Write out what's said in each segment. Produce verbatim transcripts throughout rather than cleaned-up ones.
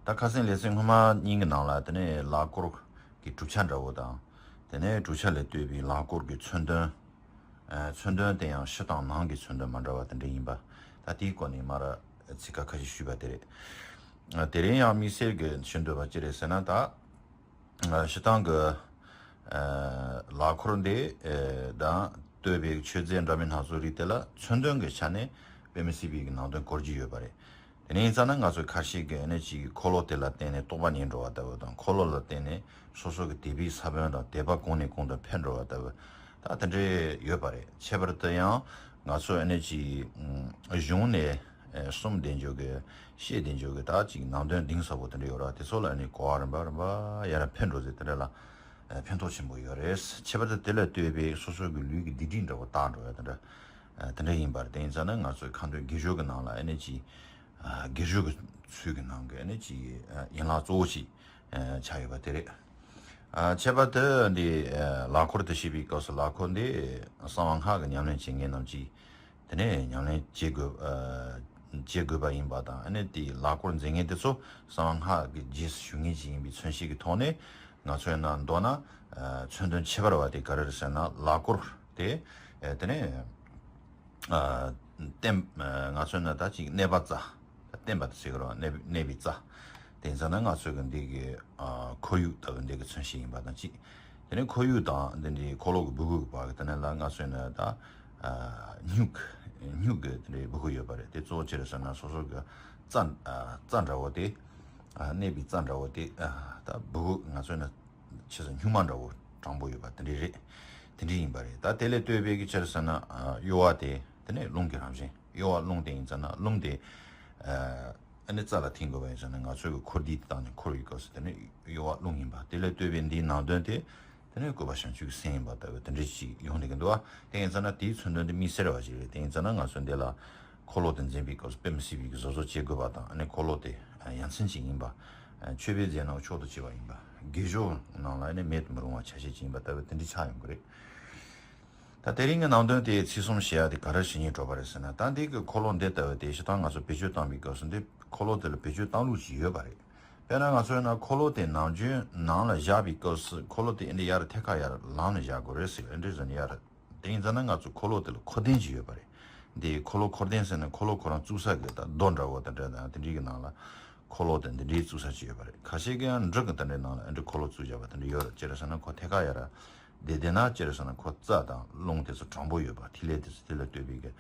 ད་ཁ་སང་ལེ་ཚན་སྔོན་མ་གཉིས་ཀྱི་ནང་ལ་དེ་ནས་ལག་འཁོར་གྱི་གྲུབ་ཆ་འདྲ་བོ་དང་། དེ་ནས་གྲུབ་ཆ་ལས་བཏོན་པའི་ལག་འཁོར་གྱི་མཚོན་དོན། ཨ། མཚོན་དོན་དེ་ཡང་ཕྱི་དང་ནང་གི་མཚོན་དོན་མ་འདྲ་བ་དེ་འདྲ་ཡིན་པ། ད་དེའི་སྐོར་ནས་མར་ཚིག་ཁ་ཁ་ཤས་ཞུས་པ་དེ་རེད། ཨ། དེ་རིང་ཡང་དམིགས་བསལ་གྱི་ཞུ་འདོད་པ་ཅི་རེད་ཟེར་ན། ད་ཨ། སྤྱིར་བཏང་གི་ཨ། ལག་འཁོར་འདི། ཨ། དང་བསྟོད་པའི་མཆོད་རྫས་འདྲ་མིན་སྣ་ཚོགས་རིགས་དེ་ལ་མཚོན་དོན་གྱི་ཆ་ནས་དཔེ་མི་སྲིད་པའི་ནང་དོན་གོ་རྒྱུ་ཡོད་པ་རེད། དེ་ནས་ཡིན་ཙང་ན་ང་ཚོ་ཁ་ཤས་ཀྱིས་ཨ་ནི་ཅིག་འཁོར་ལོ་དེ་ལ་བརྟེན་ནས་རྟོགས་པ་ཉིད་འགྲོ་བ་ལྟ་བུ་དང་། འཁོར་ལོ་ལ་བརྟེན་ནས་སོ་སོ་གི་དད་པའི་ས་བོན་དང་དད་པ་གོང་ནས་གོང་དུ་འཕེལ་འགྲོ་བ་ལྟ་བུ། ད་དེ་འདྲའི་ཡོད་པ་རེད། ཁྱད་པར་དུ་ཡང་ང་ཚོ་ཨ་ནི་ཅིག་གཞུང་ནས་གསུངས་བསྡད་འཇོག་གི། བཤད་བསྡད་འཇོག་གི། ད་ཅིག་ནང་དོན་གཏིང་ཟབ་པོ་དེ་འདྲ་ཡོད་ར། དེ་ཚོ་ལ་ཨ་ནི་གོ་བ་རིམ་པ་རིམ་པ་ཡར་འཕེལ་འགྲོ་ཟེར། དེ་འདྲ་ལ་ཕན་ཐོགས་ཆེན་པོ་ཡོད་རེད། ཁྱད་པར་དུ་དེ་ལ་ལྟོས་པའི་སོ་སོ་གི་ལུས་ཀྱི་སྡིག་སྒྲིབ་འདྲ་བོ་དག་འགྲོ་ཡ་དེ་འདྲ། ཨ། དེ་འདྲ་ཡིན་པར་བརྟེན་ཙང་ན་ང་ཚོའི་ཁ་འདོན་སྒེག་ཞོགས་ཀྱི་ནང་ལ་ཨ་ནི་ཅིག་ཨ། སྒེག་ཞོགས་ཀྱི་ཚུལ་གྱི་ནང་གི་ཨ་ནི་ཅིག་ཨ། ཡན་ལག་གཙོ་བོ་ཅིག་ཨ། ཆགས་ཡོད་པ་དེ་རེད། ཨ། ཁྱད་པར་དུ་འདི། ཨ། ལག་འཁོར་དེ་བཤད་པའི་སྐབས་སུ་ལག་འཁོར་འདི་གསང་བ་སྔགས་ཀྱི་ཉམས་ལེན་བྱེད་མཁན་རྣམས་ཀྱིས་དེ་ནས་ཉམས་ལེན་བྱེད་དགོས། ཨ། བྱེད་དགོས་པ་ཡིན་པ་དང་། ཨ་ནི་དེའི་ལག་འཁོར་འཛིན་མཁན་དེ་ཚོ་གསང་བ་སྔགས་ཀྱི་རྗེས་སུ་ཞུགས་མཁན་ཅིག་ཡིན་པའི་མཚོན་བྱེད་ཀྱི་ཐོག་ནས་ང་ཚོས་ན་མདོར་ན། ཨ། མཚོན་དོན་ཁྱད་པར་བ་དེ་ག་རེ་རེད་ཟེར་ན། ལག་འཁོར་དེ། ཨ། དེ་ནས། ཨ། གནས། ཨ། ང་ཚོས་ན་ད་ཅིག་གནས་པ་རྩ། གནས་པ་དེ་ཟེར་གི་རེད་བ། གནས་པའི་རྩ། དེ་ཡིན་ཙང་ན་ང་ཚོས་གི་འདི་གི། ཨ། ཁོར་ཡུག་ལྟ་བུ་འདི་གི་མཚོན་བྱེད་ཡིན་པ་དང་གཅིག་དེ་ནས་ཁོར་ཡུག་དང་འདི་འདྲའི་འཁོར་ལོ་གི་སྦུ་གུ་གི་བར་གྱི། དེ་ནས་ལ་ང་ཚོས་ན་ད། ཨ། སྨྱུག་སྨྱུག་གི་དེ་འདྲའི་སྦུ་གུ་ཡོད་པ་རེད། དེ་གཙོ་བོ་ཅི་རེད་ཟེར་ན་སོ་སོ་གི་རྩ། ཨ། རྩ་འདྲ་བོ་དེ། ཨ། གནས་པའི་རྩ་འདྲ་བོ་དེ། ཨ། ད་སྦུ་གུ་ང་ཚོས་ན་ཆེ་ས་སྨྱུག་མ་འདྲ་བོ་དྲང་པོ་ཡོད་པ་དེ་འདྲ་རེད། དེ་འདྲ་ཡིན་པ་རེད། ད་དེ་ལས་ལྟོས་པའི་གི་ཕྱིར་ཟེར་ན། ཨ། གཡོ་བ་དེ། དེ་ནས་རླུང་གི་རང་བཞིན། གཡོ་བ་རླུང་དེ་ཡིན་ཙང་ན་རླུང་དེ། ཨ། ཨ་ནི་རྩ་ལ་ཐིམ་དགོས་པ་ཡིན་ཙང་ན་ང་ཚོའི་གི་འཁོར་འདས་དེ་དང་ནི་འཁོར་བའི་སྐབས་སུ་དེ་ནི་གཡོ་བ་རླུང་ཡིན་པ། དེ་ལས་ལྟོས་པའི་འདིའི་ནང་དོན་དེ། དེ་ནི་བཀོད་པ་བྱང་ཆུབ་ཀྱི་སེམས་ཡིན་པ་ལྟ་བུ་དེ་འདྲ་ཞིག་ཡོང་བསྡད་ཀྱི་འདུག་བ། དེ་ཡིན་ཙང་ན་དེའི་མཚོན་དོན་དེ་དམིགས་བསལ་བ་ཞིག་རེད། དེ་ཡིན་ཙང་ན་ང་ཚོ་འདི་ལ་འཁོར་ལོ་དེ་འཛིན་པའི་སྐབས་སུ་དཔེ་མི་སྲིད་པའི་གི་བཟོ་བཟོ་བྱེད་དགོས་པ་དང་། ཨ་ནི་འཁོར་ལོ་དེ་ཡ་མཚན་ཅིག་ཡིན་པ། མཆོད་པའི་རྫས་རྣམས་མཆོག་ཏུ་གྱུར་པ་ཡིན་པ། སྒེག་ཞོགས་ནང་ལ་ནི་མེད་དུ་མི་རུང་བ་ཆ་ཤས་ཅིག་ཡིན་པ་ལྟ་བུ་དེ་འདྲ་ཆགས་ཡོང་གི་རེད། ད་དེ་རིང་གི་ནང་དོན་དེ་ཚིག་གསུམ་བཤད་ཡ་དེ་ག་རེ་བྱེད་སྙིང་བྲོ་བ་རེད་ཟེར་ན། ད་འདི་གི་འཁོར་ལོ་འདི་ལྟ་བུ་དེ་སྤྱིར་བཏང་ང་ཚོ་བེད་སྤྱོད་བཏང་བའི་སྐབས་སུ་འདི་འཁོར་ལོ་དེ་ལ་བེད་སྤྱོད་བཏང་ལུགས་ཅིག་ཡོད་པ་རེད། དཔེར་ན་ང་ཚོ་ཡིན་ན་འཁོར་ལོ་དེ་ནམ་རྒྱུན་ནང་ལ་བཞག་པའི་སྐབས་སུ་འཁོར་ལོ་དེ་ཨེ་འདྲ་ཡར་ཐད་ཀར་ཡར་ལངས་ནས་བཞག་དགོས་རེད་ཟེར། ཨེ་འདྲ་ཟེར་ནས་ཡར། དེ་ཡིན་ཙང་ན་ང་ཚོ་འཁོར་ལོ་དེ་ལ་འཁོར་ལྡན་ཅིག་ཡོད་པ་རེད། འདི་འཁོར་ལོ་འཁོར་ལྡན་ཟེར་ན་འཁོར་ལོ་ཁོ་རང་བཙུགས་ས་གི་ད་རྡོ་འདྲ་བོ་དང་འདྲ་དང་དེ་འདྲའི་གི་ནང་ལ་འཁོར་ལོ་དེ་འདི་འདྲའི་བཙུགས་ས་ཅིག་ཡོད་པ་རེད། ཁ་ཤས་ཀྱིས་ཡང་འབྲུ་གི་དེ་འདྲའི་ནང་ལ་ཨེ་འདྲ་འཁོར་ལོ་བཙུགས་བཞག་པ་དེ་འདྲ་ཡོད་རེད། ཅི་རེད་ཟེར་ན་ཁོ་ཐད་ཀར་ཡར་བསྡད་བསྡད་ན། ཅི་རེད་ཟེར་ན་ཁོ་རྩ་དང་རླུང་དེ་ཚོ་དྲང་པོ་ཡོད་པ། ཐིག་ལེ་དེ་ཚོ་དེ་ལ་ལྟོས་པའི་གི།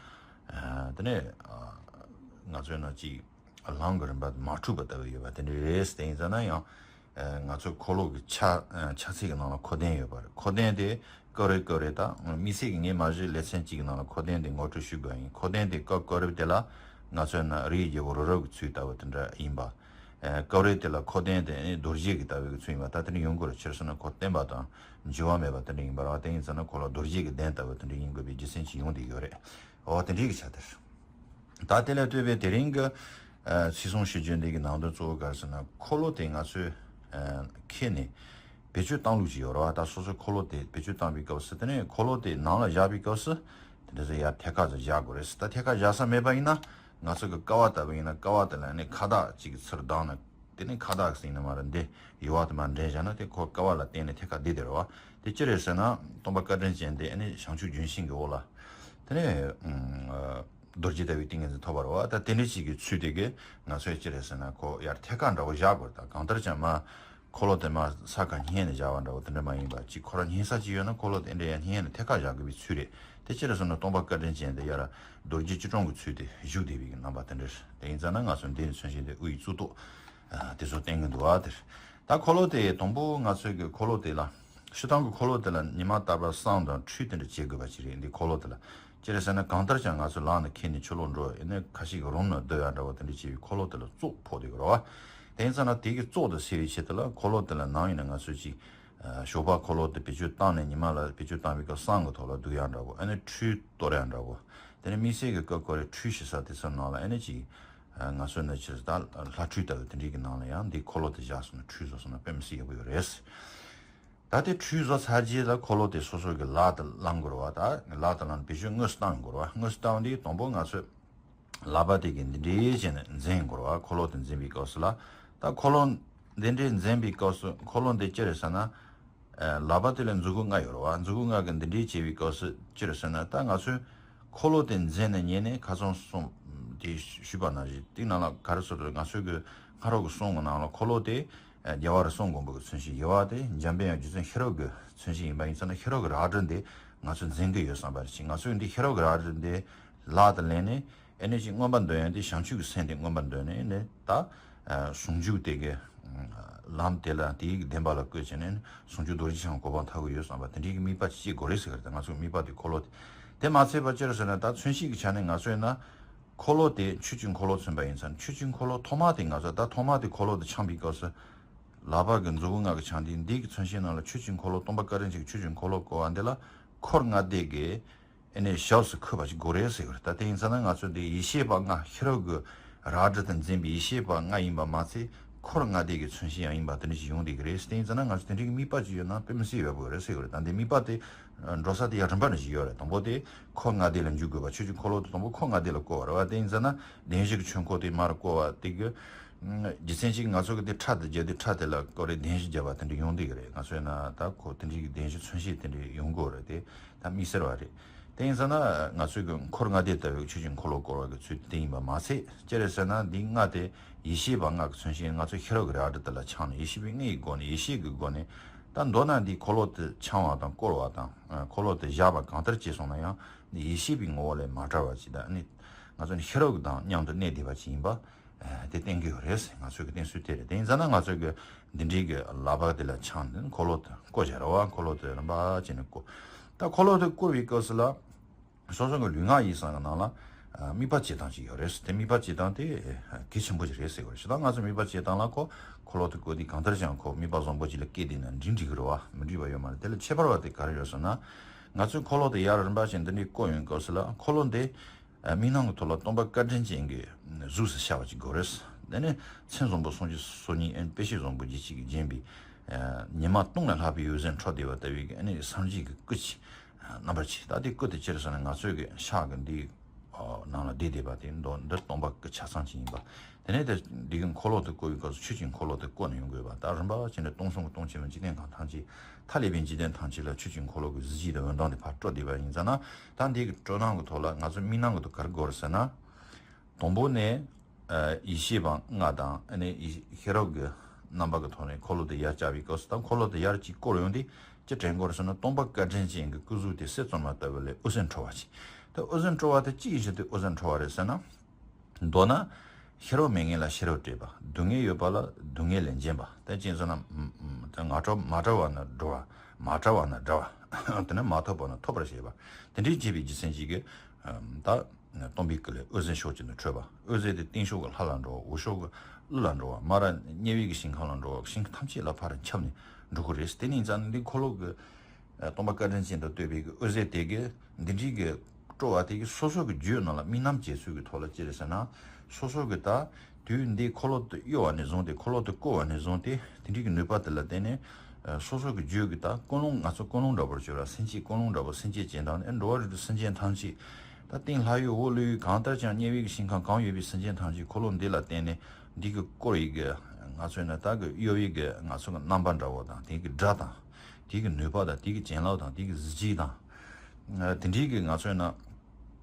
ཨ། དེ་ནས། ཨ། ང་ཚོའི་ནང་གཅིག་ལམ་གྱི་རིམ་པ་མ་འཁྲུགས་པ་ལྟ་བུ་ཡོད་པ་དེ་འདྲ་རེད། དེ་ཡིན་ཙང་ན་ཡང་། ཨ། ང་ཚོའི་འཁོར་ལོ་གི་ཆ། ཨ། ཆ་ཚིག་གི་ནང་ལ་འཁོར་ལྡན་ཡོད་པ་རེད། འཁོར་ལྡན་དེ་སྐབས་རེ་སྐབས་རེ་ད་དམིགས་བསལ་གྱི་ངས་མ་གཞི་ལེ་ཚན་གཅིག་གི་ནང་ལ་འཁོར་ལྡན་དེ་ངོ་སྤྲོད་ཞུ་དགོས་ཡིན། འཁོར་ལྡན་དེ་སྐབས་སྐབས་རེ་དེ་ལ་ང་ཚོའི་ནང་རིའི་རྒྱལ་པོ་རི་རབ་ཀྱི་ཚུལ་ལྟ་བུ་དེ་འདྲ་ཡིན་པ། ཨ། སྐབས་རེ་དེ་ལ་འཁོར་ལྡན་དེ་ནི་རྡོ་རྗེ་གི་ལྟ་བུ་གི་ཚུལ་ཡིན་པ། ད་དེ་འདྲ་ཡོང་དགོས་རེད། ཅི་རེད་ཟེར་ན་ཁོ་བརྟན་པ་དང་འགྱུར་བ་མེད་པ་དེ་འདྲ་ཡིན་པ་རེད་བ། དེ་ཡིན་ཙང་ན་ཁོ་ལ་རྡོ་རྗེ་གི་གདན་ལྟ་བུ་དེ་འདྲ་ཡིན་དགོས་པའི་རྒྱུ་མཚན་ཅིག་ཡོང་བསྡད་ཡོད་རེད། འོ། དེ་འདྲའི་གི་ཆ་དེར། ད་དེ་ལས་ལྟོས་པའི་དེ་རིང་གི། ཨ། ཚིག་གསུམ་ཞུ་རྒྱུ་འདི་གི་ནང་དོན་གཙོ་བོ་ག་རེ་ཟེར་ན། འཁོར་ལོ་དེ་ང་ཚོས། ཨ། ཁྱེར་ནས་བེད་སྤྱོད་བཏང་ལུགས་ཅིག་ཡོད་རེད་བ། ད་སོ་སོའི་འཁོར་ལོ་དེ་བེད་སྤྱོད་བཏང་བའི་སྐབས་སུ། དེ་ནས་འཁོར་ལོ་དེ་ནང་ལ་བཞག་པའི་སྐབས་སུ་དེ་འདྲ་ཟེར་ཡར་ཐད་ཀར་ཟེར་བཞག་དགོས་རེད། ད་ཐད་ཀར་བཞག་ས་མེད་པ་ཡིན་ན། ང་ཚོ་གི་ཀ་བ་ལྟ་བུ་ཡིན་ན། ཀ་བ་དེ་ལ་ནི་ཁ་བཏགས་གཅིག་གི་ཚུར་བསྡམས་ནས། དེ་ནས་ཁ་བཏགས་ཟིན་ན་མར་འདི་ཡུ་བ་དེ་མར་འདྲེན་བཞག་ན་དེ་ཁོ་ཀ་བ་ལ་བརྟེན་ནས་ཐད་ཀར་བསྡད་དེ་རེད་བ། དེ་ཅི་རེད་ཟེར་ན་སྟོང་པ་བཀའ་དྲིན་ཅན་དེ་ཨ་ནི་བྱང་ཆུབ་ལྗོན་ཤིང་གི་འོག་ལ། དེ་ནས། ཨ། རྡོ་རྗེ་ལྟ་བུའི་ཏིང་ངེ་འཛིན་ཐོབ་པ་རེད་བ། ད་དེ་འདྲ་ཞིག་གི་ཚུལ་དེ་གི་ང་ཚོས་ཅི་རེད་ཟེར་ན་ཁོ་ཡར་ཐད་ཀར་འདྲ་བོ་བཞག་དགོས་རེད། ད་གང་ལྟར་ཀྱང་མར་འཁོར་ལོ་དེ་མར་ས་ཁར་བསྙེས་ནས་བཞག་པ་འདྲ་བོ་དེ་འདྲ་མ་ཡིན་པ། ཅིག་ཁོ་རང་བསྙེས་ས་ཅིག་ཡོད་ན་འཁོར་ལོ་དེ་འདྲ་ཡར་བསྙེས་ནས་ཐད་ཀར་བཞག་དགོས་པའི་ཚུལ་རེད། དེ་ཅི་རེད་ཟེར་ན་སྟོང་པ་བཀའ་དྲིན་ཅན་དེ་ཡར་རྡོ་རྗེ་སྐྱིལ་ཀྲུང་གི་ཚུལ་དེ་བཞུགས་བསྡད་པའི་གི་རྣམ་པ་དེ་འདྲ་རེད། དེ་ཡིན་ཙང་ན་ང་ཚོ་འདི་ནས་མཚོན་བྱེད་དེ་དབུ་ཡི་གཙུག་ཏོར། ཨ། དེ་ཚོ་བསྟན་གྱི་འདུག་བ། དེར་ད་འཁོར་ལོ་དེ་དང་པོ་ང་ཚོའི་གི་འཁོར་ལོ་དེ་ལ། སྤྱིར་བཏང་གི་འཁོར་ལོ་དེ་ལ་ཉི་མ་རྟག་པར་བསང་དང་ཁྲུས་དེ་འདྲ་བྱེད་དགོས་པ་ཅིག་རེད། འདི་འཁོར་ལོ་དེ་ལ་ཅི་རེད་ཟེར་ན། གང་ལྟར་ཀྱང་ང་ཚོ་ལམ་ནས་ཁྱེར་ནས་ཕྱི་ལོགས་འགྲོ་ཡིན་ན། ཁ་ཤས་ཀྱིས་རུམ་ནང་སྡོད་ཡ་འདྲ་བོ་དེ་འདྲ་བྱེད་པའི་འཁོར་ལོ་དེ་ལ་བཙོག་ཕོག་བསྡད་ཀྱི་རེད་བ། དེ་ཡིན་ཙང་ན་དེ་གི་བཙོག་དེ་སེལ་བའི་ཆེད་དུ་ལ་འཁོར་ལོ་དེ་ལ་ནམ་ཡིན་ན་ང་ཚོས་ཅིག་ཨ། ཞོགས་པ་འཁོར་ལོ་དེ་བེད་སྤྱོད་བཏང་ནས་ཉི་མ་ལ་བེད་སྤྱོད་བཏང་བའི་སྐབས་བསང་གི་ཐོག་ལ་ལྡུག་ཡ་འདྲ་བོ། ཨ་ནི་ཁྲུས་གཏོར་ཡ་འདྲ་བོ། དེ་ནས་དམིགས་བསལ་གྱི་སྐབས་སྐབས་རེ་ཁྲུས་བྱེད་ས་དེ་ཚོའི་ནང་ལ་ཨ་ནི་ཅིག་ཨ། ང་ཚོ་ནི་ཅི་ད་ལྷ་ཁྲུས་ལྟ་བུ་དེ་འདྲའི་གི་ནང་ལ་ཡང་འདི་འཁོར་ལོ་དེ་བཞག་སོང་ན། ཁྲུས་བཟོས་སོང་ན་དཔེ་མི་སྲིད་ཡག་པོ་ཡོད་རེད། ད་དེ་ཁྲུས་བཟོས་ཚར་རྗེས་ལ་འཁོར་ལོ་དེ་སོ་སོ་གི་ལག་ཏུ་བླང་དགོས་རེད་བ། ད་ལག་ཏུ་བླང་ནས་བེད་སྤྱོད་དངོས་སུ་བཏང་དགོས་རེད་བ། དངོས་སུ་བཏང་དུས་དང་པོ་ང་ཚོས་ལག་པ་དེ་གིས་འདི་འདྲའི་བྱས་ནས་འཛིན་དགོས་རེད་བ། འཁོར་ལོ་དེ་འཛིན་པའི་སྐབས་སུ་ལ་ ད་འཁོར་ལོ་འདི་འདྲའི་འཛིན་པའི་སྐབས་སུ་འཁོར་ལོ་འདི་ཅི་རེད་ཟེར་ན། ལག་པ་དེ་ལ་མཛུ་གུ་ལྔ་ཡོད་རེད་བ། མཛུ་གུ་ལྔ་གི་འདི་འདྲའི་བྱེད་པའི་སྐབས་སུ་ཅི་རེད་ཟེར་ན། ད་ང་ཚོས་འཁོར་ལོ་དེ་འཛིན་ནས་ཉལ་ནས་ཁ་སང་གསུངས་དེ་ཞུས་པ་ནང་བཞིན། དེའི་ནང་ལ་ག་རེ་ཟེར་དུས། ང་ཚོའི་གི་སྔ་རབས་ཀྱི་གསུང་གི་ནང་ལ་འཁོར་ལོ་དེ་རྒྱལ་བ་རི་གསུང་མགོན་པོ་གི་མཚོན་བྱེད་ཡིན་པ་དེ། འཇམ་དཔལ་དབྱངས་རྗེ་བཙུན་ཤེས་རབ་ཀྱི་མཚོན་བྱེད་ཡིན་པ་ཡིན་ཙང་ན། ཤེས་རབ་ཀྱི་རལ་གྲི་འདི་ང་ཚོས་འཛིན་གྱི་ཡོད་བསམ་པ་རེད། ཅིག་ང་ཚོས་འདི་ཤེས་རབ་ཀྱི་རལ་གྲི་འདི་ལག་ཏུ་ལེན་ནས། ཨེ་ནས་ཅིག་མངོན་པར་འདོད་ཡོན་དེ་བྱང་ཆུབ་ཀྱི་སེམས་དེ་མངོན་པར་འདོད་ནས་ནི་ད། ཨ་ཟུང་འཇུག་དེ་གི་ཨ་ལམ་དེ་ལ་དེའི་བདེན་པ་ལ་བཀོད་བྱས་ནས་ཟུང་འཇུག་རྡོ་རྗེ་འཆང་གི་གོ་འཕང་ཐོབ་ཀྱི་ཡོད་བསམ་པ་དེ་འདྲའི་གི་དམིགས་པ་ཅིག་དགོས་རེད་ཟེར་གི་རེད། ད་ང་ཚོའི་དམིགས་པ་དེ་འཁོར་ལོ་དེ། དེ་མ་ཚད་པ་ཅི་རེད་ཟེར་ན། ད་མཚོན་བྱེད་ཀྱི་ཆ་ནས་ང་ཚོས་ན་འཁོར་ལོ་དེ་ཆོས་ཀྱི་འཁོར་ལོ་མཚོན་པ་ཡིན་ཙང་། ཆོས་ཀྱི་འཁོར་ལོ་ཐོག་མ་དེ་ང་ཚོ་ད་ཐོག་མ་དེ་འཁོར་ལོ་དེ་འཆང་བའི་སྐབས་སུ། ལག་པ་གི་མཛུ་གུ་ལྔ་གི་འཆང་དེ། འདི་གི་མཚོན་བྱེད་ནང་ལ་ཆོས་ཀྱི་འཁོར་ལོ། སྟོན་པ་བཀའ་དྲིན་ཅན་གྱི་ཆོས་ཀྱི་འཁོར་ལོ་བསྐོར་བ་འདི་ལ་འཁོར་ལྔ་སྡེ་གི་ཨེ་ནས་ཞབས་སུ་འཁོད་པ་ཞིག་དགོས་རེད་ཟེར་གི་རེད། ད་དེ་ཡིན་ཙང་ན་ང་ཚོ་འདི་ཡེ་ཤེས་པ་ལྔ། ཤེས་རབ་ཀྱི་རལ་གྲི་དེ་འཛིན་པའི་ཡེ་ཤེས་པ་ལྔ་ཡིན་པ་མ་ཚད། འཁོར་ལྔ་སྡེ་གི་མཚོན་བྱེད་ཡང་ཡིན་པ་དེ་འདྲ་ཞིག་ཡོང་བསྡད་ཀྱི་རེད། དེ་ཡིན་ཙང་ན་ང་ཚོ་དེ་འདྲའི་གི་དམིགས་པ་ཅིག་ཡོད་ན་དཔེ་མི་སྲིད་ཡག་པོ་རེད་ཟེར་གི་རེད། ད་འདི་དམིགས་པ་དེ་འགྲོ་ས་དེ་ཡར་རིམ་པ་ནས་ཞིག་ཡོད་རེད། དང་པོ་དེ་འཁོར་ལྔ་སྡེ་ལ་འཇུག་དགོས་པ། ཆོས་ཀྱི་འཁོར་ལོ་དེ་དང་པོ་འཁོར་ལྔ་སྡེ་ལ་བསྐོར་བ་རེད་བ། དེ་ཡིན་ཙང་ན་བདེན་བཞི་གི་ཆོས་འཁོར་དེ་མར་བསྐོར་བ་དེ་གི་རྒྱུ་མཚན་གཅིག་ང་ཚོ་གི་དེ་ཕྲ་དེ་བརྒྱབ་དེ། ཕྲ་དེ་ལ་བསྐོར་རེ་བདེན་བཞི་བརྒྱབ་པ་དེ་འདྲ་ཡོང་བསྡད་ཀྱི་རེད། ང་ཚོས་ན་ད་ཁོ་དེ་འདྲའི་གི་བདེན་བཞི་མཚོན་བྱེད་དེ་འདྲ་ཡོང་གི་རེད། དེ་ད་དམིགས་བསལ་བ་རེད། དེ་ཡིན་ཙང་ན་ང་ཚོས་གི་འཁོར་ལྔ་སྡེ་ལྟ་བུའི་ཆོས་ཀྱི་འཁོར་ལོ་བསྐོར་བ་གི་ཚུལ་དེ་ཡིན་པ་མ་ཚད། ཅི་རེད་ཟེར་ན། འདི་ལྔ་དེ་ཡེ་ཤེས་པ་ལྔ་གི་མཚོན་བྱེད། ང་ཚོས་ཤེས་རབ་ཀྱི་རལ་གྲི་དེ་ལ་འཆང་ནས། ཡེ་ཤེས་པའི་མངའི་སྒོ་ནས། ཡེ་ཤེས་ཀྱི་སྒོ་ནས། ད་མདོར་ན་འདི་འཁོར་ལོ་དེ་འཆང་བ་དང་བསྐོར་བ་དང་། ཨ་འཁོར་ལོ་དེ་བཞག་པ་གང་ལྟར་བྱས་སོང་ན་ཡང་འདི་ཡེ་ཤེས་པའི་ངོ་བོ་ལས་མ་བྲལ་བ་ཅིག་དང་། ཨ་ནི་ང་ཚོ་ནི་ཤེས་རབ་ཀྱི་དང་མཉམ་དུ་གནས་བསྡད་པ་ཅིག་ཡིན་པ། ཨ་དེ་བསྟན་གྱི་ཡོད་རེད། ང་ཚོའི་གི་བསྟན་སྲོལ་དེ་རེད། དེ་ཡིན་ཙང་ན་ང་ཚོའི་གི་འདི་འདྲའི་གི་ལག་པ་དེ་ལ་འཆང་ནས་འཁོར་ལོ་དེ་བསྐོར་བྱ་ར་བ། འཁོར་ལོ་དེ་རིམ་པ་བྱས་ནས་བསྐོར། ད་འཁོར་ལོ་དེ་བསྐོར་བའི་སྐབས་སུ་ལ་སོ་སོ་གི་ལུས་ངག་ཡིད་གསུམ་གི་ནང་ལ་ཨ་དམིགས་པ་བྱེད་སྟངས་ཅིག་ཡོད་རེད། དེ་དམིགས་པ་བྱེད་སྟངས་དེ་གལ་ཆེན་པོ་ཞིག་རེད་ཟེར་བ་རེད། ད་ང་ཚོ་དམིགས་པ་བྱེད་སྟངས་ལ་ཁོ་འཁོར་ལོ་དེ་བསྐོར་དུས་གང་ལྟར་ཀྱང་ཁོ་དམིགས་པ་བཟང་པོ་ཅིག་ལ་བསྐྱེད་བསྡད་ན་འགྲིག་འགྲིག་གི་རེད་བ། མི་འགྲིག་པ་ཡོད་མ་རེད། དེ་ལ་ཁྱད་པར་བ་དེ་ག་རེ་ཡོད་ཟེར་ན། ང་ཚོས་འཁོར་ལོ་དེ་ཡར་རིམ་པ་བྱས་འདི་འདྲའི་བསྐོར་ཡོང་སྐབས་སུ་ལ། འཁོར་ལོ་འདི་ཨ་མིག་ནང་གི་ཐོག་ལ་སྟོན་པ་བཀའ་དྲིན་ཅན་གྱི་གཟུགས་སུ་ཤར་བ་ཅིག་དགོས་རེད། དེ་ནས་མཚན་བཟང་པོ་སངས་རྒྱས་སོ་གཉིས། ཨེ་དཔེ་བྱད་བཟང་པོ་བརྒྱད་ཅུ་གིས་བརྒྱན་པའི་ཨ་ཉི་མ་སྟོང་ལས་ལྷག་པའི་འོད་ཟེར་འཕྲོ་བསྡད་པ་ལྟ་བུའི་གི་ཨ་ནི་སངས་རྒྱས་ཀྱི་སྐུ་ཅིག་ཨ་རྣམ་པར་ཕྱེ། ད་དེ་སྐུ་དེ་ཅི་རེད་ཟེར་ན། ང་ཚོའི་གི་ཕྱག་གི་འདི་ཨ་ནང་ལ་བསྡད་བསྡད་པ་དེ་མདོར་འདི་སྟོན་པ་སྐུ་ཆ་ཚང་ཅིག་ཡིན་པ། དེ་ནས་དེ་འདི་གི་འཁོར་ལོ་དེ་བསྐོར་བའི་སྐབས་སུ་ཆོས་ཀྱི་འཁོར་ལོ་དེ་བསྐོར་ནས་ཡོང་དགོས་པ། ད་རིམ་པ་བྱས་ནས་སྟོང་གསུམ་གྱི་སྟོང་ཆེན་པོ་འཇིག་རྟེན་ཁམས་ཐམས་ཅད། མཐའ་ཀླས་པའི་འཇིག་རྟེན་ཐམས་ཅད་ལ་ཆོས་ཀྱི་འཁོར་ལོ་གི་གཟི་བརྗིད་དང་འོད་མདངས་དེ་ཕར་སྤྲོ་བསྡད་པ་ཡིན་ཙང་ན། ད་འདི་གི་སྤྲོ་སྣང་གི་ཐོག་ལ་ང་ཚོ་མིག་ནང་གི་ཐོག་ག་རེ་དགོས་རེད་ཟེར་ན། དང་པོ་ནས་ཨ་ཡེ་ཤེས་པ་ལྔ་དང་། ཨ་ནི་ཡེ་ཤེས་རབ་ཀྱི་རྣམ་པ་གི་ཐོག་ནས་འཁོར་ལོ་དེ་ཡར་བཅག་པའི་སྐབས་སུ། ད་འཁོར་ལོ་དེ་ཡར་གཅིག་བསྐོར་ཡོང་དུས་ཅི་དྲན་དགོས་རེད་ཟེར་ན། སྟོན་པ་བཀའ་དྲིན་ཅན་གྱི་སྐུ་གཟུགས་དེ་གསེར་བཙོ་མ་ལྟ་བུ་ལས་འོད་ཟེར་འཕྲོ་བ་ཅིག་ད་འོད་ཟེར་འཕྲོ་བ་དེ་ཅི་ཡིན་ཞིག་དེ་འོད་ཟེར་འཕྲོ་བ་རེད་ཟེར་ན། མདོར་ན། ཤེས་རབ་མེད་ངེས་ལ་ཤེས་རབ་སྤྲད་པ། སྡུག་བསྔལ་ཡོད་པ་ལ་སྡུག་བསྔལ་ལས་འབྱིན་པ། དེ་ཅི་ཡིན་ཟེར་ན། ང་བྲལ་མ་བྲལ་བ་ན་འགྲོ་བ། མ་བྲལ་བ་ན་འདྲ་བ། དེ་ནས་མ་ཐོབ་པ་ན་ཐོབ་པར་བྱེད་པ། དེ་འདྲའི་བྱེད་པའི་རྒྱུ་མཚན་གཅིག་གིས་ད་སྟོན་པའི་སྐུ་ལས་འོད་ཟེར་ཕྱོགས་གཅིག་ཏུ་འཕྲོས་པ། འོད་ཟེར་དེ་སྟེང་ཕྱོགས་ཀྱི་ལྷ་ལ་འགྲོ་བ། འོག་ཕྱོགས་ཀྱི་ཀླུ་ལ་འགྲོ་བ། མར་དམྱལ་བའི་གི་ཞིང་ཁམས་ལ་འགྲོ་བ། ཞིང་ཁམས་ཐམས་ཅད་ལ་ཕར་ཁྱབ་ནས་འགྲོ་གི་རེད། དེ་ནས་ཙང་འདི་འཁོར་ལོ་གི་སྟོན་པ་བཀའ་དྲིན་ཅན་དང་བསྟོད་པའི་གི་འོད་ཟེར་དེ་གི་འདི་འདྲའི་གི་སྤྲོ་བ་དེ་གི་སོ་སོ་གི་རྒྱུད་ནང་ལ་དམིགས་རྣམ་བྱེད་ཚུལ་གི་ཐོག་ལ་ཅི་རེད་ཟེར་ན། སོ་སོ་གི་ད་དུས་འདི་འཁོར་ལོ་དེ་གཡོ་བ་ནས་བཟུང་སྟེ། འཁོར་ལོ་དེ་བསྐོར་བ་ནས་བཟུང་སྟེ། དེ་འདྲའི་གི་ནུས་པ་དེ་ལ་བརྟེན་ནས་སོ་སོ་གི་རྒྱུད་གི་ད་ཀུན་སློང་། ང་ཚོ་ཀུན་སློང་འདྲ་པོར་གྱུར་བ། སེམས་བསྐྱེད་ཀུན་སློང་འདྲ་པོ། སེམས་བསྐྱེད་ཅན་དང་ནི་འགྲོ་བ་རིགས་དྲུག་སེམས་ཅན་ཐམས་ཅད། ད་སྟེང་ལྷ་ཡུལ་འོག་ཀླུ་ཡུལ་གང་ལྟར་ཀྱང་དམྱལ་བའི་གི་ཞིང་ཁམས་གང་ཡོད་པའི་སེམས་ཅན་ཐམས་ཅད་འཁོར་ལོ་འདི་ལ་བརྟེན་ནས། འདི་གི་བསྐོར་ཡི་གི་ང་ཚོས་ན་ད་གི་གཡོ་ཡི་གི་ང་ཚོ་གི་རྣམ་པ་འདྲ་བོ་དང་། དེ་གི་སྒྲ་དང་། དེ་གི་ནུས་པ་དང་། དེ་གི་བྱིན་རླབས་དང་། དེ་གི་གཟི་བརྗིད་དང་། དེ་འདྲའི་གི་ང་ཚོས་ན་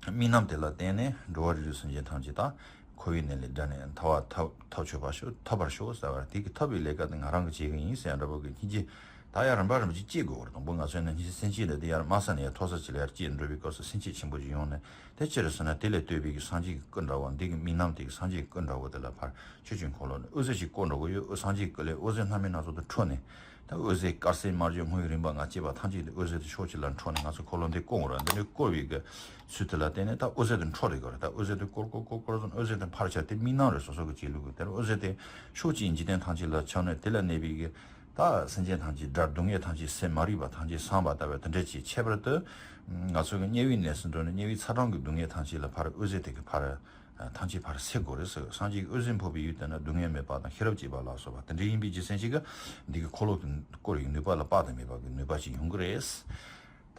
དམིགས་རྣམ་དེ་ལ་བརྟེན་ནས་འགྲོ་བ་རིགས་དྲུག་སེམས་ཅན་ཐམས་ཅད་ད་འཁོར་བའི་ནད་ལས་བསྒྲལ་ནས་ཐར་པ་ཐོབ་ཐོབ་ཆོག་པར་ཤོག་ཐོབ་པར་ཤོག་ཟེར་བ། དེ་གི་ཐོབ་པའི་ལས་ཀ་དེ་ང་རང་གི་བྱེད་གི་ཡིན་ཟེར་འདྲ་པོ་གི་སྙིང་རྗེ། ད་ཡར་རིམ་པ་རིམ་པ་ཅིག་སྐྱེ་དགོས་པ་རེད། དང་པོ་ང་ཚོས་ན་སྙིང་རྗེ་སེམས་བསྐྱེད་འདི་དེ་ཡར་དམའ་ས་ནས་ཡར་མཐོ་ས་ཅིག་ལ་ཡར་སྐྱེ་འགྲོ་བའི་སྐབས་སུ་སེམས་བསྐྱེད་ཆེན་པོ་ཅིག་ཡོང་ནས། དེ་ཅི་རེད་ཟེར་ན། དེ་ལས་བཏོད་པའི་གི་སངས་རྒྱས་ཀྱི་སྐུ་འདྲ་བོ། འདི་གི་དམིགས་རྣམ་དེ་གི་སངས་རྒྱས་ཀྱི་སྐུ་འདྲ་བོ་དེ་ལ་ཕར་ཆོས་ཀྱི་འཁོར་ལོ་ནས་འོད་ཟེར་ཅིག་བསྐོར་འགྲོ་གི་ཡོད། སངས་རྒྱས་ཀྱི་སྐུ་ལས་འོད་ཟེར་སྣ་མིན་སྣ་ཚོགས་དེ་འཕྲོས་ནས། ད་འོད་ཟེར་དཀར་སེར་དམར་ཆ་སྔོ་རིང་པ་ལྔ་སྐྱེས་པ་ཐམས་ཅད་དེ་འོད་ཟེར་དེ་ཕྱོགས་གཅིག་ལ་འཕྲོས་ནས་ང་ཚོ་འཁོར་ལོ་འདི་བསྐོར་འོང་ར། འདི་ནས་བསྐོར་བའི་གི་ཚུལ་དེ་ལ་བརྟེན་ནས་ད་འོད་ཟེར་དེ་འཕྲོ་རེད་གོ་ར། ད་འོད་ཟེར་དེ་བསྐོར་བསྐོར་བསྐོར་བསྐོར་ཙམ་འོད་ཟེར་དེ་འཕར་ཆ་དེ་དམིགས་རྣམ་རེད། སོ་སོ་གི་བྱེད་ལུགས་གི། དེ་ལ་འོད་ཟེར་དེ་ཕྱོགས་གཅིག་འཇིག་རྟེན་ཐམས་ཅད་ལ་ཁྱབ་ནས། དེ་ལ་གནས་པའི་གི་ད་སེམས་ཅན་ཐམས་ཅད་དགྲ་སྡུག་བསྔལ་ཐམས་ཅད་སེལ། མ་རིག་པ་ཐམས་ཅད་སངས་པ་ལྟ་བུ་དེ་འདྲ་ཅིག། ཁྱད་པར་དུ་ང་ཚོ་གི་དམྱལ་བའི་གནས་སུ་འགྲོ་ནས་དམྱལ་བའི་ཚ་གྲང་གི་སྡུག་བསྔལ་ཐམས་ཅད་ལ་ཕར་འོད་ཟེར་དེ་གི་ཕར་ཐམས་ཅད་ཕར་སེལ་དགོས་རེད་ཟེར། སངས་རྒྱས་ཀྱི་འོད་ཟེར་འཕོ་བའི་ཡུལ་དེ་ན་སྡུག་བསྔལ་མེད་པ་དང་ཤེས་རབ་སྐྱེས་པ་ལ་སོགས་པ་དེ་འདྲ་ཡིན་པའི་རྒྱུ་མཚན་གཅིག་གིས་འདི་གི་འཁོར་ལོ་དེ་བསྐོར་བའི་ནུས་པ་ལ་དཔག་ཏུ་མེད་པ་གི་ནུས་པ་ཅིག་ཡོང་གི་རེད།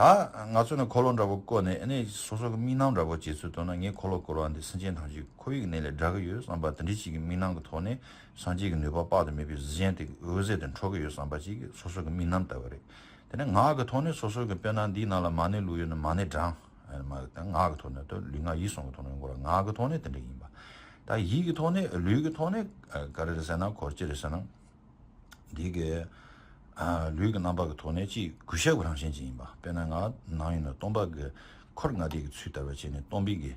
ད་ང་ཚོ་ནི་འཁོར་ལོ་འདྲ་པོ་བསྐོར་ནས་ཨ་ནི་སོ་སོ་གི་དམིགས་རྣམ་འདྲ་པོ་བྱེད་ཚུལ་དུ་ན། ངས་འཁོར་ལོ་བསྐོར་བ་འདི་སེམས་ཅན་ཐམས་ཅད་ཁོ་བོའི་གནས་ལས་བསྒྲལ་གི་ཡོད་བསམ་པ་དེ་འདྲའི་ཅིག་གི་དམིགས་རྣམ་གི་ཐོག་ནས་སངས་རྒྱས་ཀྱི་ནུས་པ་དཔག་ཏུ་མེད་པའི་གཟི་ཅན་དེ་འོད་ཟེར་དེ་འཕྲོ་གི་ཡོད་བསམ་པ་ཅིག་སོ་སོ་གི་དམིགས་རྣམ་ལྟ་བུ་རེད། དེ་ནས་ངག་གི་ཐོག་ནས་སོ་སོ་གི་དཔེར་ན་འདིའི་ནང་ལ་མ་ཎི་བླུགས་ཡོད་ན་མ་ཎི་བགྲང་། ཨ་ནི་མ་ངག་གི་ཐོག་ནས་ད་ལུས་ངག་ཡིད་གསུམ་གི་ཐོག་ནས་འགོར། ངག་གི་ཐོག་ནས་དེ་འདྲ་ཡིན་པ། ད་ཡིད་ཀྱི་ཐོག་ནས་ལུས་ཀྱི་ཐོག་ནས་ཨ་ག་རེ་རེད་ཟེར་ན། འཁོར་ཅི་རེད་ཟེར་ན། འདི་གི་ཨ་ལུས་ཀྱི་རྣམ་པ་གི་ཐོག་ནས་ཅིག་གུས་ཞབས་ཀྱི་རང་བཞིན་ཅིག་ཡིན་པ། དཔེར་ན་ང་ནང་ཡིན་ན་སྟོན་པ་གི་འཁོར་ལྔ་སྡེ་གི་ཚུལ་ལྟ་བུ་བྱས་ནས་སྟོན་པའི་གི་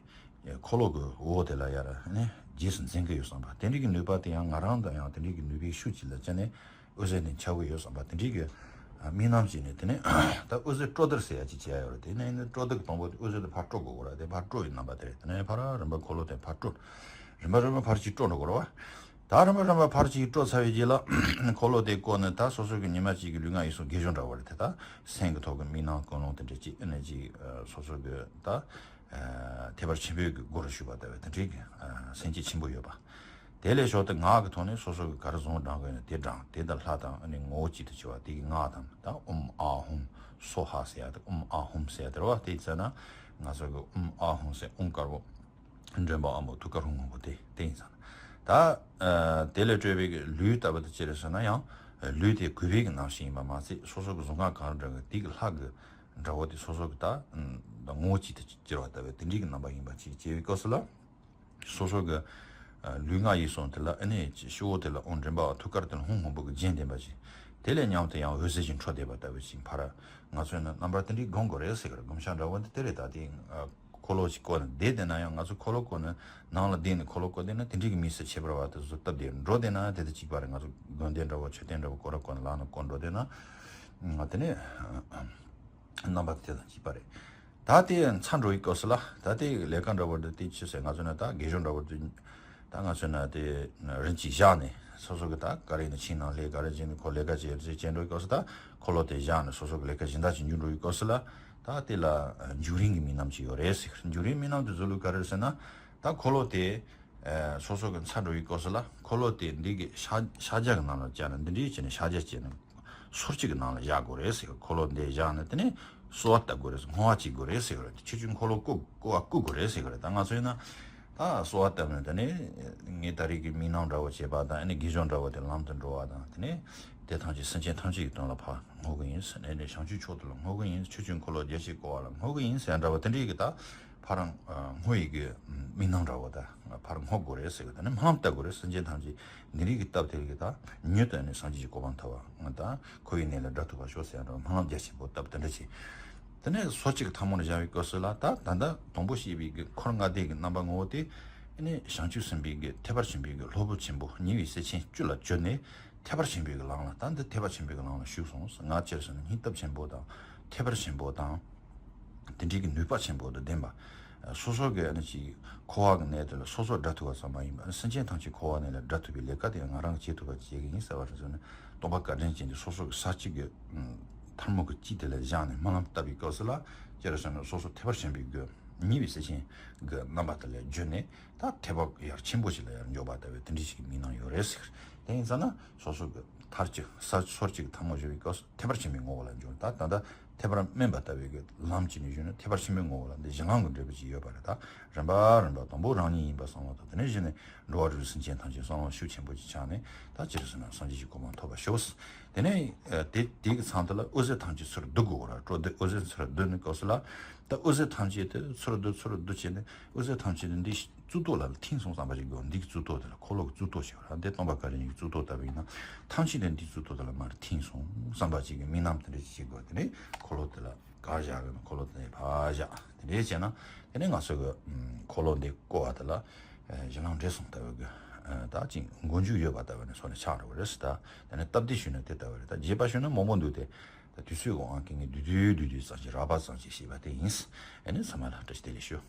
འཁོར་ལོ་གི་འོག་དེ་ལ་ཡར་ནི་རྗེས་སུ་འཛིན་གྱི་ཡོད་བསམ་པ། དེ་འདྲའི་གི་ནུས་པ་དེ་ཡང་ང་རང་དང་ཡང་དེ་འདྲའི་གི་ནུས་པའི་ཤུགས་ཅིག་ལ་བརྟེན་ནས་འོད་ཟེར་ནི་འཆར་གྱི་ཡོད་བསམ་པ། དེ་འདྲའི་གི་དམིགས་རྣམ་ཅིག་ནས། དེ་ནས་ད་འོད་ཟེར་སྤྲོ་བསྡུར་ཟེར་ཡ་ཅིག་བྱས་ཡོད་རེད། དེ་ནས་ནི་སྤྲོ་བསྡུར་གི་དང་པོ་དེ་འོད་ཟེར་དེ་ཕར་སྤྲོ་དགོས་རེད། དེ་ཕར་སྤྲོ་བའི་རྣམ་པ་དེ་རེད། དེ་ནས་ཕར་རིམ་པ་འཁོར་ལོ་དེ་ཕར་སྤྲོ། རིམ་པ་རིམ་པ་ཕར་ཅིག་སྤྲོ་འགྲོ་དགོས་རེད་བ། ད་རིམ་པ་རིམ་པ་ཕར་ཅིག་སྤྲོ་ཚར་བའི་རྗེས་ལ་འཁོར་ལོ་དེ་བསྐོར་ནས་ད་སོ་སོ་གི་ཉི་མ་གཅིག་གི་ལུས་ངག་ཡིད་གསུམ་དགེ་སྦྱོར་འདྲ་བོ་རེད། དེ་ད་སེམས་ཀྱི་ཐོག་གི་དམིགས་རྣམ་ཀུན་སློང་དེ་འདྲ་ཅིག་ཨ་ནི་ཅིག་ཨ་སོ་སོ་གི་ད་ཨ་ཐེག་པ་ཆེན་པོའི་གི་སྒོ་རུ་ཞུགས་པ་ལྟ་བུའི་དེ་འདྲའི་གི་ཨ་སེམས་བསྐྱེད་ཆེན་པོ་ཡོད་པ། དེ་ལས་ཞོར་དུ་ངག་གི་ཐོག་ནས་སོ་སོ་གི་ག་རེ་གཟུངས་བགྲང་གི་ཡོད་ན་དེ་བགྲང་། དེ་དང་ལྷ་དང་ཨ་ནི་ངོ་བོ་གཅིག་ཏུ་གྱུར་པ་དེ་གི་ངག་དང་། ད་ཨོཾ་ཨཱཿཧཱུྃ་སྭཱ་ཧཱ་ཟེར་ཡ་དེ། ཨོཾ་ཨཱཿཧཱུྃ་ཟེར་ཡ་དེ་རེད་བ། དེ་ཡིན་ཙང་ན་ང་ཚོ་གི་ཨོཾ་ཨཱཿཧཱུྃ་ཟེར་ཨོཾ་དཀར་པོ། མགྲིན་པ་ཨ་མོ། ཐུགས་ཀར་ཧཱུྃ་སྔོན་པོ་དེ་དེ་ཡིན་ཙང་། ད་ཨ་དེ་ལས་སྤྲོས་པའི་གི་ལུས་ལྟ་བུ་དེ་ཅི་རེད་ཟེར་ན། ཡང་ལུས་དེ་གུས་པའི་གི་རྣམ་ཤེས་ཡིན་པ་མ་ཟད། སོ་སོ་གི་གཟུངས་སྔགས་གང་རེ་བགྲང་གི་དེ་གི་ལྷ་གི་འདྲ་བོ་དེ་སོ་སོ་གི་ད་ཨ་ངོ་བོ་གཅིག་ཏུ་གྱུར་པ་ལྟ་བུའི་དེ་འདྲའི་གི་རྣམ་པ་ཡིན་པ་ཅིག་སྐྱེ་བའི་སྐབས་སུ་ལ། སོ་སོ་གི་ཨ་ལུས་ངག་ཡིད་གསུམ་དེ་ལ་ཨ་ནི་ཅིག་ཕྱི་བོ་དེ་ལ་ཨོཾ་མགྲིན་པ་ཐུགས་ཀར་དེ་ལ་ཧཱུྃ་སྔོན་པོ་གི་རྒྱན་ལྡན་པ་ཅིག་དེ་ལས་མཉམ་དུ་ཡང་འོད་ཟེར་ཅིག་འཕྲོ་བསྡད་པ་ལྟ་བུ་ཅིག་ཕར་ང་ཚོས་ནི་རྣམ་པ་དེ་འདྲའི་སྒོམ་དགོས་རེད་ཟེར་གི་རེད། སྒོམ་བྱ་འདྲ་བོ་འདི་དེ་རེད། ད་དེ་ཨ་འཁོར་ལོ་ཅིག་བསྐོར་ནས་བསྡད་བསྡད་ན་ཡང་། ང་ཚོ་འཁོར་ལོ་བསྐོར་ནས་ནང་ལ་བསྡད་ནས་འཁོར་ལོ་བསྐོར་བསྡད་ན་དེ་འདྲའི་གི་མི་སེར་ཁྱད་པར་བ་དེ་ཚོ་སྟབས་བདེ་འགྲོ་བསྡད་ན་དེ་དང་གཅིག་པ་རེད། ང་ཚོ་དགོན་སྡེ་འདྲ་བོ་མཆོད་རྟེན་འདྲ་བོ་བསྐོར་ར་བསྐོར་ནས་ལངས་ནས་བསྐོར་འགྲོ་བསྡད་ན་དེ་ནས་རྣམ་པ་དེ་དང་གཅིག་པ་རེད། ད་དེ་ཚར་འགྲོ་བའི་སྐབས་སུ་ལ། ད་དེ་ལས་ཀ་འདྲ་བོ་འདི་དེ་ཅི་ཟེར། ང་ཚོ་ནི་ད་དགེ་སྦྱོར་འདྲ་བོ་འདི་ད་ང་ཚོ་ནི་དེ་རིམ་གྱིས་བཞག་ནས་སོ་སོ་གི་ད་ག་རེ་ནི་ཕྱིའི་ནང་ལས་ག་རེ་བྱས་ནས་ཁོ་ལས་ཀ་བྱེད་རེས་བྱེད་འགྲོ་བའི་སྐབས་སུ། ད་འཁོར་ལོ་དེ་བཞག་ནས་སོ་སོ་གི་ལས་ཀ་གཞན་དག་ཅིག་འཇུག་འགྲོ་བའི་སྐབས་སུ་ལ། ད་དེ་ལ་འཇུག་རིམ་གྱི་དམིགས་རྣམ་ཅིག་ཡོད་རེད་ཟེར། འཇུག་རིམ་དམིགས་རྣམ་དེ་ཚོ་ལ་ག་རེ་ཟེར་ན། ད་འཁོར་ལོ་དེ་ཨ་སོ་སོ་གི་ཚར་འགྲོ་བའི་སྐབས་སུ་ལ། འཁོར་ལོ་དེ་འདི་གི་ཕྱག་ཕྱག་རྒྱ་གི་ནང་ལ་བཅའ་ནས། འདི་འདྲའི་བྱས་ནས་ཕྱག་རྒྱ་བྱས་ནས་སོར་གཅིག་གི་ནང་ལ་བཞག་དགོས་རེད་ཟེར། འཁོར་ལོ་འདི་བཞག་ནས་དེ་ནས་གསོལ་བ་བཏབ་དགོས་རེད། བསྔོ་བ་བྱེད་དགོས་རེད་ཟེར་གི་རེད། ཆོས་ཀྱི་འཁོར་ལོ་བསྐོར་བསྐོར་བ་བསྐུལ་དགོས་རེད་ཟེར་གི་རེད། ད་ང་ཚོ་ཡིན་ན་ད་གསོལ་བ་བཏབ་ནས་དེ་ནས་ངས་ད་རེས་ཀྱི་དམིགས་རྣམ་འདྲ་བོ་བྱས་པ་དང་། ཨ་ནི་དགེ་སྦྱོར་འདྲ་བོ་དེ་ལམ་དུ་འགྲོ་བ་དང་། དེ་ནས་དེ་ཐམས་ཅད་སེམས་ཅན་ཐམས་ཅད་ཀྱི་དོན་ལ་ཕར་བསྔོ་གི་ཡིན་ཟེར། ཨ་ནི་བྱང་ཆུབ་མཆོག་ཏུ་ལ་བསྔོ་གི་ཡིན། ཆོས་ཀྱི་འཁོར་ལོ་རྒྱ་ཆེར་བསྐོར་བ་ལ་བསྔོ་གི་ཡིན་ཟེར་འདྲ་བོ་དེ་འདྲའི་གི་ད་ཕར་རང་བསྔོ་ཡི་གི་དམིགས་རྣམ་འདྲ་བོ་ད་ཕར་བསྔོ་དགོས་རེད་ཟེར་གི། ད་ནི་སྨོན་ལམ་བཏབ་དགོས་རེད། སེམས་ཅན་ཐམས་ཅད་འདི་རིགས་ཀྱི་སྟབས་དེ་རིགས་ཀྱི་ད་མྱུར་དུ་ནི་སངས་རྒྱས་ཀྱི་གོ་འཕང་ཐོབ་པ་དང་འཁོར་བའི་གནས་ལས་བསྒྲལ་ཐུབ་པ་ཤོག་ཟེར་ཡང་འདྲ་བོ་སྨོན་ལམ་རྒྱ་ཆེན་པོ་བཏབ་དེ་འདྲ་བྱས། དེ་ནས་སོར་གཅིག་ཐལ་མོ་ལ་བཞག་པའི་སྐབས་སུ་ལ། ད་ད་ལྟ་དང་པོ་བཤད་པའི་གི་འཁོར་ལྔ་སྡེ་གི་རྣམ་པ་ངོ་བོ་དེ་ནི་བྱང་ཆུབ་སེམས་དཔའི་གི་ཐེག་པ་ཆེན་པོའི་གི་སློབ་དཔོན་ཆེན་པོ་ཉེ་བའི་སྲས་ཆེན་བཅུ་ལ་གྱུར་ནས། ཐེག་པ་ཆེན་པོའི་གི་ལམ་ལ། ད་འདི་ཐེག་པ་ཆེན་པོའི་གི་ལམ་ལ་ཞུགས་སོང་། ང་ཅི་རེད་ཟེར་ན་སྙིང་སྟོབས་ཆེན་པོ་དང་ཐེག་པ་ཆེན་པོ་དང་དེ་འདྲའི་གི་ནུས་པ་ཆེན་པོ་དང་ལྡན་པ། སོ་སོ་གི་ཨ་ནི་ཅིག་འཁོར་བ་གི་གནས་དེ་ལ་སོ་སོ་བསྒྲལ་ཐུབ་པ་ཙམ་མ་ཡིན་པར། སེམས་ཅན་ཐམས་ཅད་འཁོར་བ་གནས་ལས་བསྒྲལ་ཐུབ་པའི་ལས་ཀ་དེ་ང་རང་གིས་བྱེད་ཐུབ་པ་བྱེད་ཀྱི་ཡིན་ཟེར་བ་རེད་ཟེར་ནས། སྟོན་པ་བཀའ་དྲིན་ཅན་དེ་སོ་སོ་གི་ས་གཅིག་གི་ཐལ་མོ་གི་དཀྱིལ་དེ་ལ་བཞག་ནས་སྨོན་ལམ་བཏབ་པའི་སྐབས་སུ་ལ། ཅི་རེད་ཟེར་ན་སོ་སོ་ཐེག་པ་ཆེན་པོའི་གི་ཉེ་བའི་སྲས་ཆེན་གི་རྣམ་པ་དེ་ལ་གྱུར་ནས། ད་ཐེག་པ་ཡར་ཆེན་པོ་ཞིག་ལ་ཡར་འཇོག་པ་ལྟ་བུའི་དེ་འདྲའི་ཞིག་གི་དམིགས་རྣམ་ཡོད་རེད་ཟེར། དེ་ཡིན་ཙང་ན་སོ་སོ་གི་མཐར་གཅིག་ས་སོར་གཅིག་ཐལ་མོ་བཞག་པའི་སྐབས་སུ་ཐེག་པ་ཆེན་པོའི་ངོ་བོ་ལ་འཇོག། ད་ད་ལྟ་ཐེག་པར་དམན་པ་ལྟ་བུའི་གི་ལམ་གྱི་ནི་གཞོན་ནུ་ཐེག་པ་ཆེན་པོའི་ངོ་བོ་ལ་འདི་གཞན་ལམ་གྱི་འབྲས་བུ་ཅིག་ཡོད་པ་རེད། ད་རིམ་པ་རིམ་པ་དང་པོ་རང་ཉིད་ཡིན་པ་བསམ་བློ་དང་། དེ་ནས་གཞི་ནས་འགྲོ་བ་རིགས་སུ་སེམས་ཅན་ཐམས་ཅད་བསམ་བློ་ཤུགས་ཆེན་པོ་ཅིག་བྱས་ནས། ད་ཅི་རེད་ཟེར་ན་སངས་རྒྱས་ཀྱི་གོ་འཕང་ཐོབ་པར་ཤོག། དེ་ནས་ཨ་དེ་དེ་གི་མཚམས་དེ་ལ་འོད་ཟེར་ཐམས་ཅད་ཚུར་བསྡུ་དགོས་ར། སྤྲོ་བསྡུ། འོད་ཟེར་ཚུར་བསྡུ་ནས་སྐབས་སུ་ལ། ད་འོད་ཟེར་ཐམས་ཅད་དེ་ཚུར་བསྡུ་ཚུར་བསྡུ་བྱས་ནས། འོད་ཟེར་ཐམས་ཅད་དེ་འདི་གཙུག་ཏོར་ལ་ཐིམ་སོང་བསམ་པ་ཞིག་དགོས། འདི་གི་གཙུག་ཏོར་དེ་ལ། འཁོར་ལོ་གི་གཙུག་ཏོར་ཞིག་ར། འདི་སྟོན་པ་བཀའ་དྲིན་གྱི་གཙུག་ཏོར་ལྟ་བུ་ཡིན་ན། ཐམས་ཅད་དེ་འདི་གཙུག་ཏོར་དེ་ལ་མར་ཐིམ་སོང་བསམ་པ་ཅིག་གི་དམིགས་རྣམ་དེ་འདྲ་ཅིག་བྱེད་དགོས། དེ་ནས་འཁོར་ལོ་དེ་ལ་གར་བཞག་གི་ན་འཁོར་ལོ་དེ་ནས་ཕར་བཞག། དེ་འདྲ་བྱས་ན་དེ་ནས་ང་ཚོ་གི་ཨམ་འཁོར་ལོ་འདི་བསྐོར་བ་དེ་ལ་ཨ་གཞན་ལམ་འབྲས་གསུམ་ལྟ་བུ་གི་ཨ་ད་ཅིག་མགོ་མཇུག་ཡོད་པ་ལྟ་བུ་ནས་སོ་ནས་ཆགས་འགྲོ་གི་རེད་ཟེར། ད་དེ་ནས་སྟབས་བདེ་ཞུས་ན་དེ་ལྟ་བུ་རེད། ད་རྒྱས་པ་ཞུས་ན་མང་པོ་འདུག་སྟེ། ད་དུས་ཚོད་འོང་ཨང་ཁེ་ངས་བསྡུས་བསྡུས་བསྡུས་བསྡུས་ཙམ་ཞིག་རགས་པ་ཙམ་ཞིག་བཤད་པ་དེ་ཡིན། ཨ་ནི་ཚང་མ་ལ་བཀྲ་ཤིས་བདེ་ལེགས་ཞུ།